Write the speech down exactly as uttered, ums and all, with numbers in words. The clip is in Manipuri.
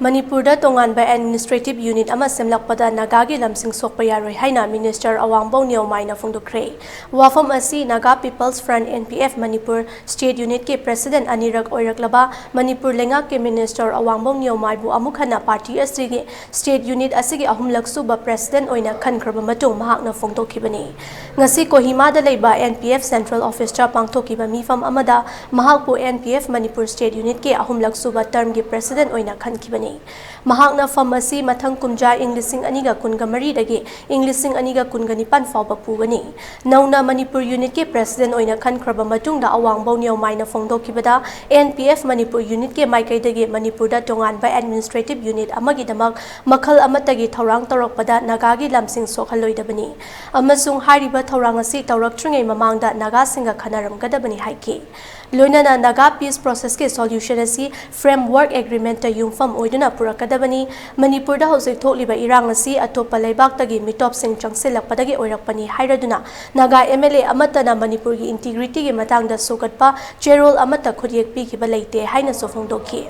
ꯃꯅꯤꯄꯨꯔꯗ ꯇꯣꯉꯥꯟꯕ administrative unit ꯑꯃ ꯁꯦꯝꯂꯛꯄꯗ ꯅꯥꯒꯥꯒꯤ ꯂꯝꯁꯤꯡ ꯁꯣꯛꯄ ꯌꯥꯔꯣꯏ ꯍꯥꯏꯅ Minister ꯑꯋꯥꯡꯕꯧ ꯅꯤꯌꯣꯃꯥꯏꯅ ꯐꯣꯡꯗꯣꯛꯈ꯭ꯔꯦ꯫ ꯋꯥꯐꯝ ꯑꯁꯤ Naga People's Front, N P F, Manipur State Unitꯀꯤ President ꯑꯅꯤꯔꯛ ꯑꯣꯏꯔꯛꯂꯕ ꯃꯅꯤꯄꯨꯔ ꯂꯩꯉꯥꯛꯀꯤ Minister ꯑꯋꯥꯡꯕꯧ ꯅꯤꯌꯣꯃꯥꯏꯕꯨ ꯑꯃꯨꯛ ꯍꯟꯅ party ꯑꯁꯤꯒꯤ State Unit ꯑꯁꯤꯒꯤ ꯑꯍꯨꯝꯂꯛ ꯁꯨꯕ President ꯑꯣꯏꯅ ꯈꯟꯈ꯭ꯔꯕ ꯃꯇꯨꯡ ꯃꯍꯥꯛꯅ ꯐꯣꯡꯗꯣꯛꯈꯤꯕꯅꯤ꯫ ꯉꯁꯤ ꯀꯣꯍꯤꯃꯥꯗ ꯂꯩꯕ N P F Central Officeꯇ ꯄꯥꯡꯊꯣꯛꯈꯤꯕ ꯃꯤꯐꯝ ꯑꯃꯗ ꯃꯍꯥꯛꯄꯨ N P F Manipur State Unitꯀꯤ ꯑꯍꯨꯝꯂꯛ ꯁꯨꯕ termꯒꯤ President ꯑꯣꯏꯅ ꯈꯟꯈꯤꯕꯅꯤ꯫ ꯃꯍꯥꯛꯅ ꯐꯝ ꯑꯁꯤ ꯃꯊꯪ ꯀꯨꯝꯖꯥ ꯏꯪ ꯂꯤꯁꯤꯡ ꯑꯅꯤꯒ ꯀꯨꯟꯒ ꯃꯔꯤꯗꯒꯤ ꯏꯪ ꯂꯤꯁꯤꯡ ꯑꯅꯤꯒ ꯀꯨꯟꯒ ꯅꯤꯄꯥꯟ ꯐꯥꯎꯕ ꯄꯨꯒꯅꯤ꯫ ꯅꯧꯅ ꯃꯅꯤꯄꯨꯔ Unitꯀꯤ President ꯑꯣꯏꯅ ꯈꯟꯈ꯭ꯔꯕ ꯃꯇꯨꯡꯗ ꯑꯋꯥꯡꯕꯧ ꯅꯤꯌꯣꯃꯥꯏꯅ ꯐꯣꯡꯗꯣꯛꯈꯤꯕꯗ, N P F ꯃꯅꯤꯄꯨꯔ Unitꯀꯤ ꯃꯥꯏꯀꯩꯗꯒꯤ ꯃꯅꯤꯄꯨꯔꯗ ꯇꯣꯉꯥꯟꯕ administrative unit ꯑꯃꯒꯤꯗꯃꯛ ꯃꯈꯜ ꯑꯃꯠꯇꯒꯤ ꯊꯧꯔꯥꯡ ꯇꯧꯔꯛꯄꯗ ꯅꯥꯒꯥꯒꯤ ꯂꯝꯁꯤꯡ ꯁꯣꯛꯍꯜꯂꯣꯏꯗꯕꯅꯤ ꯑꯃꯁꯨꯡ ꯍꯥꯏꯔꯤꯕ ꯊꯧꯔꯥꯡ ꯑꯁꯤ ꯇꯧꯔꯛꯇ꯭ꯔꯤꯉꯩ ꯃꯃꯥꯡꯗ ꯅꯥꯒꯥꯁꯤꯡꯒ ꯈꯟꯅꯔꯝꯒꯗꯕꯅꯤ ꯍꯥꯏꯈꯤ꯫ ꯂꯣꯏꯅꯅ Naga Peace Processꯀꯤ solution ꯑꯁꯤ framework agreementꯇ ꯌꯨꯝꯐꯝ ꯑꯣꯏꯗꯨꯅ ꯄꯨꯔꯛꯀꯗꯕꯅꯤ꯫ ꯃꯅꯤꯄꯨꯔꯗ ꯍꯧꯖꯤꯛ ꯊꯣꯛꯂꯤꯕ ꯏꯔꯥꯡ ꯑꯁꯤ ꯑꯇꯣꯞꯄ ꯂꯩꯕꯥꯛꯇꯒꯤ ꯃꯤꯇꯣꯞꯁꯤꯡ ꯆꯪꯁꯤꯜꯂꯛꯄꯗꯒꯤ ꯑꯣꯏꯔꯛꯄꯅꯤ ꯍꯥꯏꯔꯗꯨꯅ Naga M L A ꯑꯃꯠꯇꯅ ꯃꯅꯤꯄꯨꯔꯒꯤ integrityꯒꯤ ꯃꯇꯥꯡꯗ ꯁꯧꯒꯠꯄ ꯆꯦꯔꯣꯜ ꯑꯃꯠꯇ ꯈꯨꯠꯌꯦꯛ ꯄꯤꯈꯤꯕ ꯂꯩꯇꯦ ꯍꯥꯏꯅꯁꯨ ꯐꯣꯡꯗꯣꯛꯈꯤ꯫